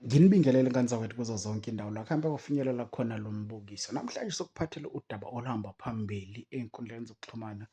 Nginibingelele ngane zakwethu kuzo zonke indawo la kuhambe kufinyelela khona lo mbukiso. Namhlanje sokuphathele udaba oluhamba phambili ey'nkundleni zokuxhumana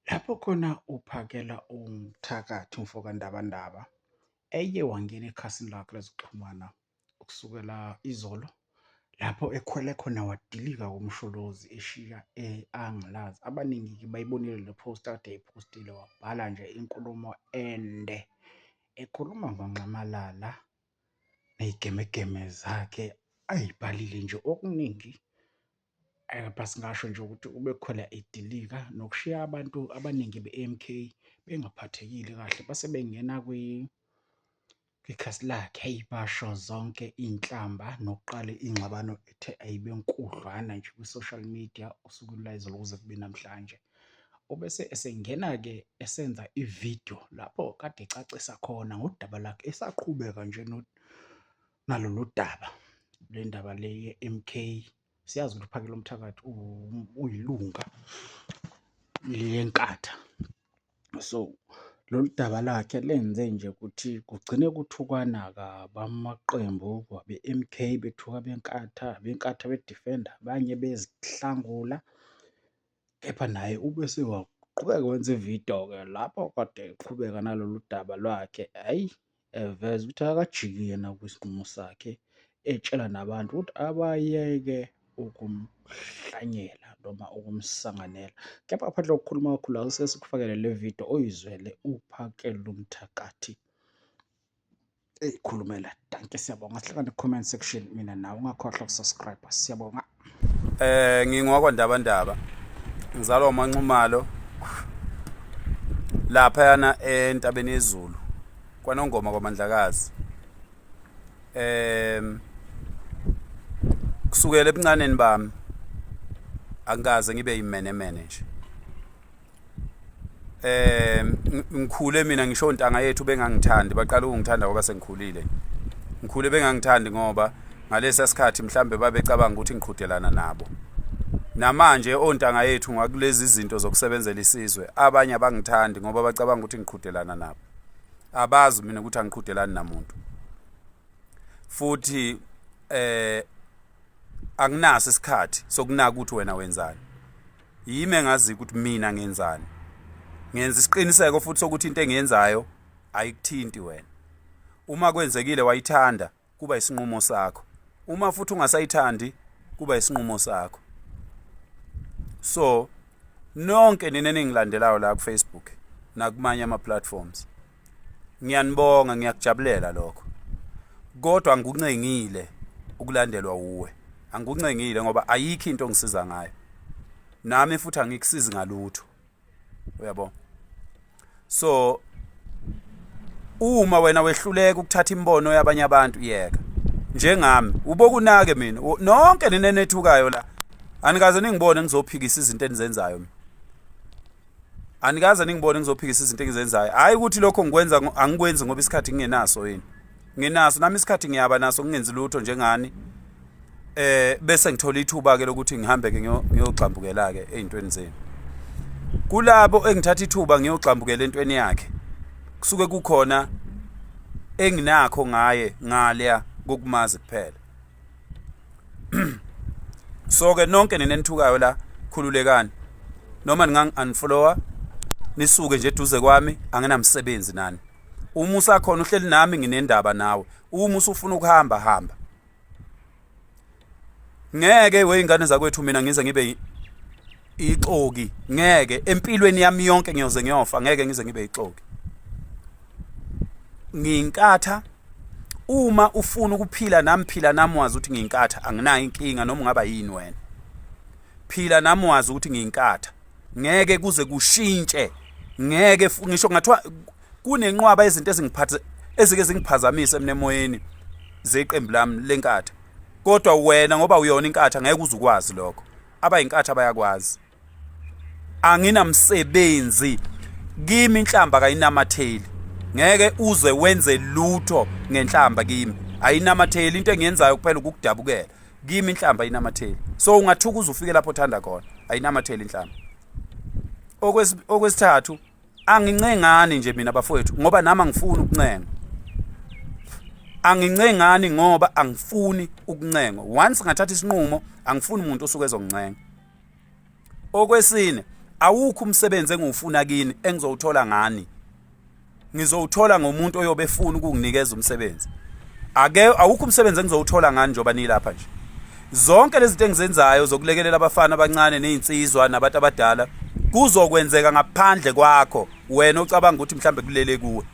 lapho khona uPhakela umthakathi umfo kaNdabandaba eye wangena ekhasini lakhe lezokuxhumana kusukela izolo lapho ekhwele khona wadilika uMsholozi eshiya e-Anglazi. Abaningi-ke bayibonile le post akade eyiphostile wabhala nje inkulumo ende ekhuluma ngoNxamalala ney'gemegeme zakhe ay'bhalile nje okuningi. Kepha singasho nje ukuthi ubekhwela edilika nokushiya abantu abaningi be-M_K bengaphathekile kahle base bengena kwikhasi lakhe, hheyi basho zonke iy'nhlamba nokuqala ingxabano ethe ayibe nkudlwana nje kwi-social media osukwini lwayizolo kuze kube namhlanje. Ubese esengena-ke esenza ividiyo lapho kade ecacisa khona ngodaba lakhe esaqhubeka nje nalolu daba le ndaba le ye-M_K. Siyazi ukuthi uPhakelumthakathi uyilunga leNkatha. So, lolu daba lakhe lenze nje ukuthi kugcine kuthukwana kabi amaqembu abe-M_K bethuka abeNkatha, abeNkatha bedifenda abanye bezihlangula. Kepha naye ube sewaqhubeka wenza ividiyo-ke lapho kade eqhubeka nalolu daba lwakhe, hhayi eveza ukuthi akajiki yena kwisinqumo sakhe, etshela nabantu ukuthi abayeke ukumhlanyela noma ukumsanganela. Kepha ngaphandle kokukhuluma kakhulu ake sikufakele le vidiyo oyizwele uPhakelumthakathi eyikhulumela. Dankie, siyabonga. Sihlangane ku-comment section mina nawe, ungakhohlwa ukusubscribe. Siyabonga. Ngingowakwa Ndabandaba. Ngizalwa uManxumalo lapha yana entabeni yezulu kwaNongoma kwaMandlakazi. Kusukela ebuncaneni bami angikaze ngibe yimenemene nje. Ngikhule mina ngisho ontanga yethu bengangithandi, baqala ukungithanda ngoba sengikhulile. Ngikhule bengangithandi ngoba ngalesa sikhathi mhlambe babecabanga ukuthi ngiqhudelana nabo. Namanje ontanga yethu ngakulezi zinto zokusebenzela isizwe, abanye abangithandi ngoba bacabanga ukuthi ngiqhudelana nabo. Abazi mina ukuthi angiqhudelani namuntu. Futhi anginaso isikhathi sokunaka ukuthi wena wenzani. Yimi engaziyo ukuthi mina ngenzani. Ngenza isiqiniseko futhi sokuthi into engiyenzayo ayikuthinti wena. Uma kwenzekile wayithanda kuba isinqumo sakho. Uma futhi ungasayithandi kuba isinqumo sakho. So nonke nina eningilandelayo la ku Facebook nakumanye ama platforms, ngiyanibonga, ngiyakujabulela lokho, kodwa angikuncengile ukulandelwa wuwe, angikuncengile ngoba ayikho into ongisiza ngayo, nami futhi angikusizi ngalutho, uyabo. So uma wena wehluleka ukuthatha imibono yabanye abantu, yeka njengami, ubokunake mina. Nonke nina enethukayo la, anikaze ningibone ngizophikisa izinto enizenzayo mina. Anikaze ningibone ngizophikisa izinto engizenzayo. Hhayi ukuthi lokho ngikwenza, angikwenzi ngoba isikhathi ngingenaso yini. Nginaso nami isikhathi, ngiyaba naso ngingenzi lutho njengani. Bese ngithola ithuba ke lokuthi ngihambe ke ngiyogxambukela ke ey'ntweni zenu. Kulabo engithatha ithuba ngiyogxambukela entweni yakhe, kusuke kukhona enginakho ngaye ngaleya kokumazi kuphela. So ke nonke nina enithukayo la, khululekani. Noma ningangi-unfollowa, nisuke nje eduze kwami, anginamsebenzi nani. Uma usakhona uhleli nami nginendaba nawe. Uma usufuna ukuhamba, hamba. Ngeke wey'ngane zakwethu mina ngize ngibe ixoki, ngeke empilweni yami yonke ngiyoze ngiyofa, ngeke ngize ngibe ixoki. Ngiyinkatha. Uma ufuna ukuphila nami, phila nami wazi ukuthi ngiyinkatha, anginayo inkinga noma ungaba yini wena. Phila nami wazi ukuthi ngiyinkatha, ngeke kuze kushintshe, ngeke ngisho kungathiwa kunenqwaba yezinto ezingiphathe ezike zingiphazamise mina emoyeni zeqembu lami lenkatha, kodwa wena ngoba uyona inkatha ngeke uze ukwazi lokho. Abayinkatha bayakwazi. Anginamsebenzi, kimi inhlamba kayinamatheli, ngeke uze wenze lutho ngenhlamba kimi, ayinamatheli. Into engiyenzayo kuphela ukukudabukela, kimi inhlamba ayinamatheli. So ungathuka uze ufike lapho othanda khona, ayinamatheli inhlamba. Okwesithathu, angincengani nje mina bafowethu, ngoba nami angifuni ukuncenga. Angincengani ngoba angifuni ukuncengwa. Once ngathatha isinqumo angifuni umuntu osuke ezongincenga. Okwesine, awukho umsebenzi engiwufuna kini engizowuthola ngani. Ngizowuthola ngomuntu oyobe efuna ukunginikeza umsebenzi. Ake awukho umsebenzi engizowuthola ngani njengoba nilapha nje. Zonke lezi zinto engizenzayo zokulekelela abafana abancane nezinsizwa nabantu abadala kuzokwenzeka ngaphandle kwakho wena ocabanga ukuthi mhlambe kulele kuwe.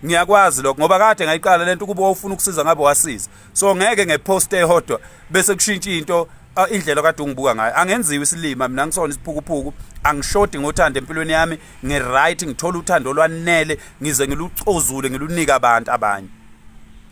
Ngiyakwazi lokho ngoba kade ngayiqala lento ukuba wawufuna ukusiza ngabe wasiza. So ngeke ngepost ehodwa bese kushintsha into indlela kade ungibuka ngayo. Angenziwa isilima mina, ngisona isiphukuphuku, angishodi ngothando empilweni yami, ngi-right, ngithola uthando olwanele ngize ngilucozule ngilunike abantu abanye.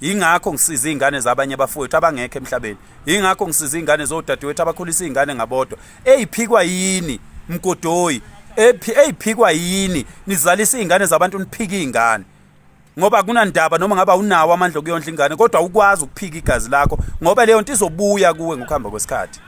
Yingakho ngisiza izingane zabanye abafowethu abangekho emhlabeni. Yingakho ngisiza izingane zodadewethu abakhulisa izingane ngabodwa. Eyiphikwa yini mgodoyi? Eyiphikwa yini? Nizalisa izingane zabantu niphike izingane. Ngoba akunandaba noma ngabe awunawo amandla okuyondla ingane, kodwa awukwazi ukuphika igazi lakho ngoba leyo nto izobuya kuwe ngokuhamba kwesikhathi.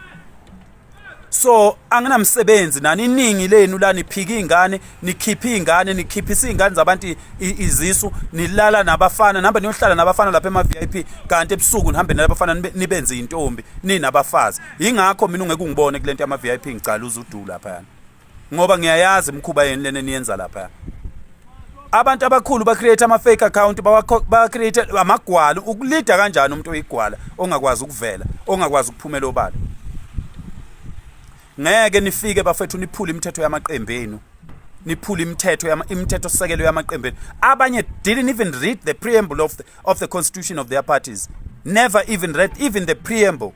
So anginamsebenzi nani, iningi lenu la niphika izingane, nikhipha izingane, nikhiphisa izingane zabantu izisu, nilala nabafana, nihamba niyohlala nabafana lapha ema-VIP, kanti ebusuku nihambe nabafana nibenze intombi ninabafazi. Yingakho mina ungeke ungibone kulento yama-VIP ngicala uzudu lapha, ngoba ngiyayazi imikhuba yenu lena eniyenza lapha. Abantu abakhulu ba create ama fake account, ba create amagwala. Ukulida kanjani umuntu oyigwala ongakwazi ukuvela, ongakwazi ukuphumela obala? Ngeke nifike bafethu niphule imithetho yamaqembu enu, niphule imithetho yama imithetho sekelo yamaqembu enu. Abanye didn't even read the preamble of the constitution of their parties, never even read even the preamble.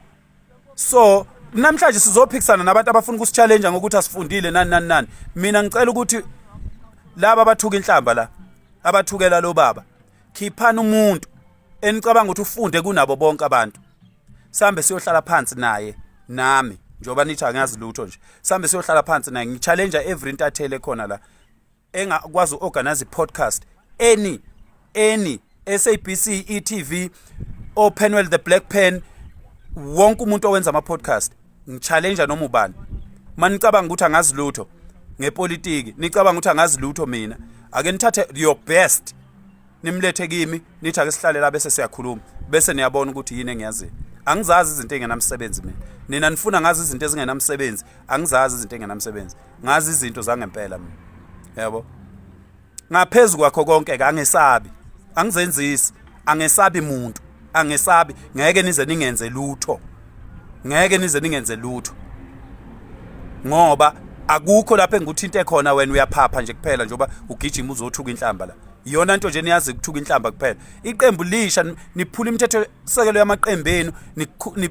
So namhlanje sizophikisana nabantu abafuna ukusi-challenge ngokuthi asifundile nani nani nani. Mina ngicela ukuthi laba abathuka inhlamba la, abathukela lo baba, khiphani umuntu enicabanga ukuthi ufunde kunabo bonke abantu, sambe siyohlala phansi naye nami, njengoba nithi angazi lutho nje, sambe siyohlala phansi naye. Ngi-challenge every intatheli ekhona la engakwazi uorganize podcast, any SABC, eTV, Openwell, the Black Pen, wonke umuntu owenza ama podcast, ngi-challenge noma ubani. Manicabanga ukuthi angazi lutho ngepolitiki, nicabanga ukuthi angazi lutho mina, ake nithathe your best nimlethe kimi, nithi ake sihlale la bese siyakhuluma, bese niyabona ukuthi yini engiyaziyo. Angizazi izinto engenamsebenzi mina. Nina nifuna ngazi izinto ezingenamsebenzi, angizazi izinto engenamsebenzi, ngazi izinto zangempela mina, yabo. Ngaphezulu kwakho konke ke, angesabi, angizenzisi, angesabi muntu, angesabi. Ngeke nize ningenze lutho, ngeke nize ningenze lutho, ngoba akukho lapho engikuthinte khona. Wena uyaphapha nje kuphela njengoba ugijima uzothuka inhlamba la. Iyona nto nje niyazi, ukuthuka inhlamba kuphela. Iqembu lisha, niphula imithetho sekelo yamaqembu enu,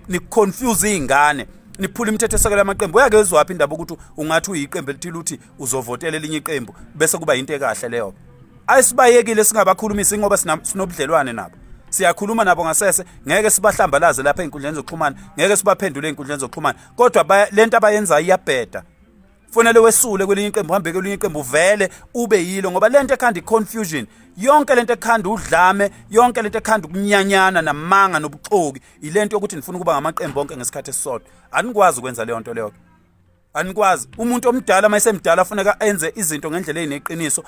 ni-confuse izingane, niphula imithetho esekelo yamaqembu. Uyake wezwaphi indaba ukuthi ungathi uyiqembu elithile uthi uzovotela elinye iqembu bese kuba into ekahle leyo? Ayisibayekile singabakhulumisi ngoba sinobudlelwane nabo, siyakhuluma nabo ngasese. Ngeke sibahlambalaze lapha ey'nkundleni zokuxhumana, ngeke sibaphendule ey'nkundleni zokuxhumana, kodwa lento abayenzayo iyabheda. Kufanele wesule kwelinye iqembu, uhambe kwelinye iqembu, vele ube yilo, ngoba lento ekhanda i-confusion yonke, lento ekhanda udlame yonke, lento ekhanda ukunyanyana namanga nobuxoki, ilento yokuthi nifuna ukuba ngamaqembu onke ngesikhathi esisodwa. Anikwazi ukwenza leyo nto leyo, anikwazi. Umuntu omdala uma esemdala funeka enze izinto ngendlela eyineqiniso,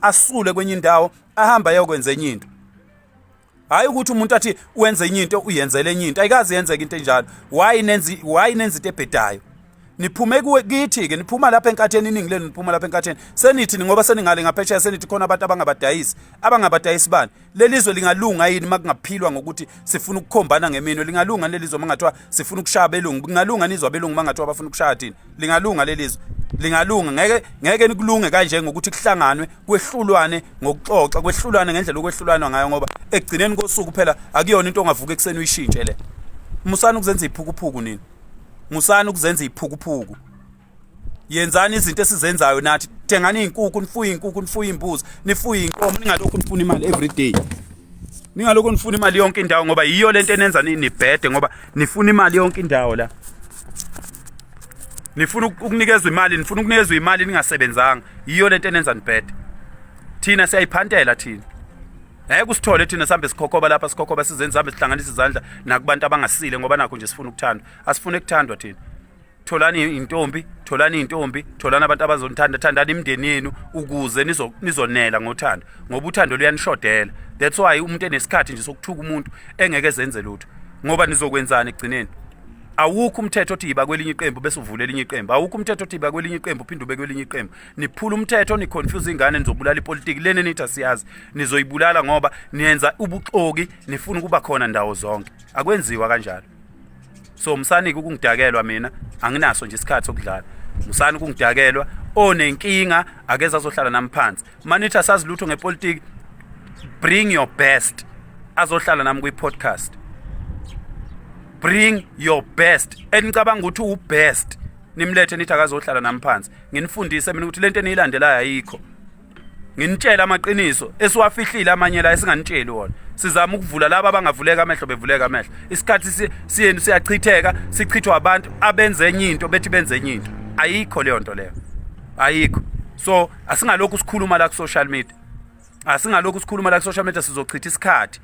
asule kwenye indawo ahambe ayokwenza enye into. Hayi ukuthi umuntu athi wenze enye into uyenzele enye into, ayikazi yenzeka into enjalo. Why nenza into ebhedayo? Niphume kuwe kithi ke, niphuma lapha enkatheni, iningi lenu niphuma lapha enkatheni, senithi ngoba seningale ngaphesheya, senithi khona abantu abangabadayisi. Abangabadayisi bani? Lelizwe lingalunga yini makungaphilwa ngokuthi sifuna ukukhombana ngeminwe? Lingalunga lelizwe mangathiwa sifuna ukushaya abelungu? Kungalunga nizwe abelungu mangathiwa bafuna ukushaya thina? Lingalunga lelizwe? Lingalunga? Ngeke, ngeke nikulunge kanje ngokuthi kuhlanganwe kwehlulwane ngokuxoxa, kwehlulwane ngendlela okwehlulwana ngayo, ngoba ekugcineni kosuku phela akuyona into ongavuka ekuseni uyishintshe le. Musani ukuzenza iphukuphuku nini, musani ukuzenza iphukuphuku. Yenzani izinto esizenzayo nathi, thengani iy'nkukhu, nifuye iy'nkukhu, nifuye iy'mbuzi, nifuye iy'nkomo, ningalokhu nifuna imali every day, ningalokhu nifuna imali yonke indawo, ngoba yiyo lento enenza nibhede, ngoba nifuna imali yonke indawo la. Nifuna ukunikezwa imali, nifuna ukunikezwa imali ningasebenzanga. Yiyo lento enenza nibhede. Thina siyayiphantela thina, ngeke usithole thina sihambe sikhokhoba lapha, sikhokhoba sizenza, sihambe sihlanganisa izandla nakubantu abangasile, ngoba nakho nje sifuna ukuthandwa. Asifune kuthandwa thina. Tholani intombi, tholani intombi, tholani abantu abazonithanda, thandani imindeni yenu ukuze nizonela ngothando, ngoba uthando luyanishodela. That's why umuntu enesikhathi nje sokuthuka umuntu engeke ezenze lutho, ngoba nizokwenzani ekugcineni? Awukho umthetho othi yiba kwelinye iqembu bese uvula elinye iqembu. Awukho umthetho othi yiba kwelinye iqembu uphinde ube kwelinye iqembu. Niphula umthetho, niconfuse ingane, nizobulala ipolitiki lena enithi asiyazi. Nizoyibulala ngoba niyenza ubuxoki, nifuna ukuba khona ndawo zonke. Akwenziwa kanjalo. So msani-ke ukungidakelwa mina, anginaso nje isikhathi sokudlala. Musani ukungidakelwa, onenkinga akeze azohlala nami phansi. Manithi asazi lutho ngepolitiki, bring your best azohlala nami kwi-podcast. Bring your best, enicabanga ukuthi uwu-best, nimlethe nithi akazohlala nami phansi, nginifundise mina ukuthi lento eniyilandelayo ayikho. Nginitshela amaqiniso esiwafihlile amanye la esinganitsheli wona. Sizama ukuvula laba abangavuleka amehlo, bevuleka amehlo. Isikhathi siyenu siyachitheka, sichithwa abantu abenze enye into, bethi benze enye into. Ayikho leyo nto leyo, ayikho. So asingalokhu sikhuluma la ku-social media, asingalokhu sikhuluma la ku-social media, sizochitha isikhathi.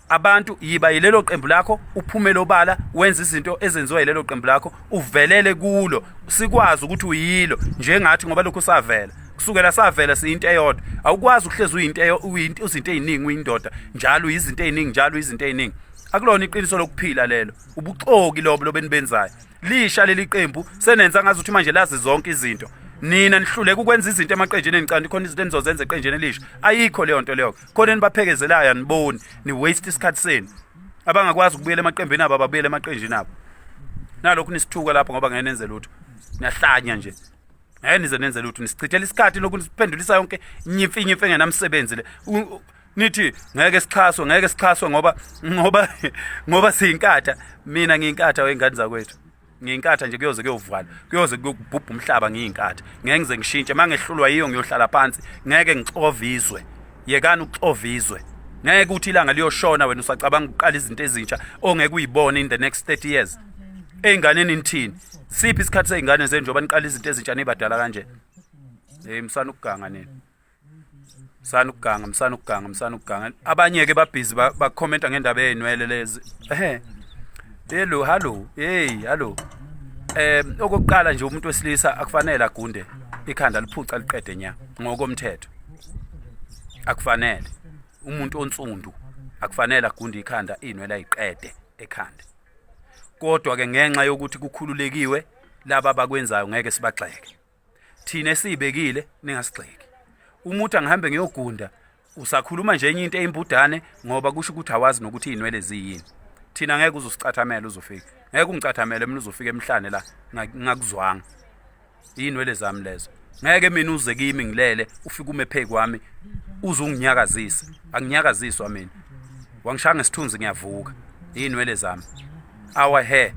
Abantu yiba yilelo qembu lakho, uphumele obala, wenze izinto ezenziwa yilelo qembu lakho, uvelele kulo, sikwazi ukuthi uyilo njengathi, ngoba lokhu savela kusukela savela siyinto eyodwa. Awukwazi ukuhlezi uyinto, uyinto, izinto eziningi, uyindoda njalo, izinto eziningi njalo, izinto eziningi. Akulona iqiniso lokuphila lelo, ubuxoki lobo lobenibenzayo. Lisha leli qembu senenza ngazi ukuthi manje lazi zonke izinto. Nina nihluleka ukwenza izinto emaqenjini enicanda khona izinto enizozenza eqenjini elisha. Ayikho leyo nto leyo. Khona enibaphekezelayo, aniboni, ni waste isikhathi senu. Abangakwazi ukubuyela emaqembini abo ababuyele emaqenjini abo. Nalokhu nisithuka lapho ngoba ngeke nenze lutho, niyahlanya nje, ngeke nize nenze lutho. Nisichithela isikhathi lokhu nisiphendulisa yonke nyimfi nyimfi engenamsebenzi le. Nithi ngeke sixhaswe, ngeke sixhaswe ngoba siyinkatha. Mina ngiyinkatha wengane zakwethu, ngiyinkatha nje, kuyoze kuyovala, kuyoze kuyobhubha umhlaba ngiyinkatha. Ngeke ngize ngishintshe. Uma ngehlulwa yiyo ngiyohlala phansi, ngeke ngixove izwe. Yekani ukuxova izwe. Ngeke uthi ilanga liyoshona wena usacabanga ukuqala izinto ezintsha ongeke uyibone in the next 30 years. Ey'nganeni nithini? Siphi isikhathi sey'ngane zenu njengoba niqala izinto ezintsha nibadala kanje? Hey, msana ukuganga nina, msana ukuganga, msana ukuganga, msana ukuganga. Abanye-ke babhizi bakhomenta ngendaba ey'nwele lezi. Ehe, hello, hallo, hey, hallo. Okokuqala nje, umuntu wesilisa akufanele agunde ikhanda liphuca liqede nya. Ngokomthetho akufanele, umuntu onsundu akufanele agunde ikhanda, inwele ayiqede ekhanda. Kodwa ke ngenxa yokuthi kukhululekiwe, laba abakwenzayo ngeke sibagxeke. Thina esiyibekile, ningasigxeki. Umuntu angihambe ngiyogunda, usakhuluma nje enye into eyimbudane, ngoba kusho ukuthi awazi nokuthi iy'nwele ziyini. Thina ngeke uzosicathamela, uzofika, ngeke ungicathamele mina, uzofika emhlane la ngingakuzwanga. Iy'nwele zami lezo. Ngeke mina uze kimi ngilele, ufike ume phezu kwami, uze unginyakazise. Anginyakaziswa mina. Wangishaya ngesithunzi ngiyavuka. Iy'nwele zami. Our hair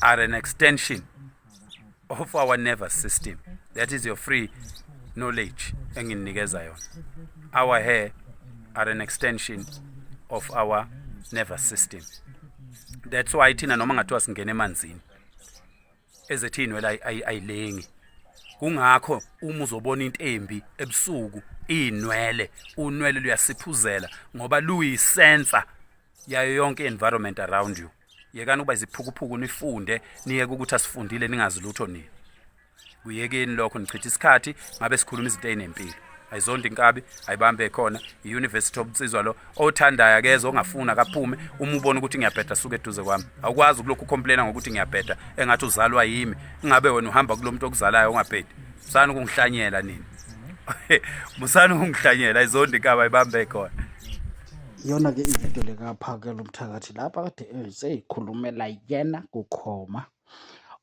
are an extension of our nervous system. That is your free knowledge engininikeza yona. Our hair are an extension of our nervous system. That's why thina noma ngathiwa singena emanzini, ezethu iy'nwele ayilengi. Kungakho uma uzobona into embi ebusuku, iy'nwele, unwele luyasiphuzela, ngoba luyisensa yayo yonke i-environment around you. Yekani ukuba iziphukuphuku, nifunde, niyeke ukuthi asifundile, ningazi lutho nina. Kuyekeni lokho, nichitha isikhathi ngabe sikhuluma izinto ey'nempilo. Ayizondi inkabi ayibambe khona. I-University Obunsizwa lo othandayo akeze, ongafuni akaphume. Uma ubona ukuthi ngiyabheda, suke eduze kwami. Awukwazi ukulokhu ucomplaina ngokuthi ngiyabheda engathi uzalwa yimi, ingabe wena uhamba kulo muntu okuzalayo ongabhedi. Musani ukungihlanyela nini, musani ukungihlanyela. Ayizondi inkabi ayibambe khona. Iyona-ke ividiyo le kaPhakela Umthakathi lapha kade eseyikhulumela yena kukhoma.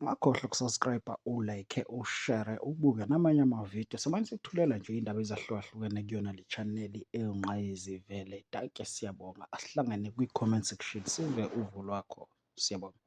Ungakhohlwa ukusubscribe, ulike, ushare, ubuke namanye amavidiyo. Simane sikuthulela nje iy'ndaba ezahlukahlukene kuyona le chaneli ewungqayizivele. Dankie, siyabonga. Asihlangane kwi-comment section sive uvo lwakho. Siyabonga.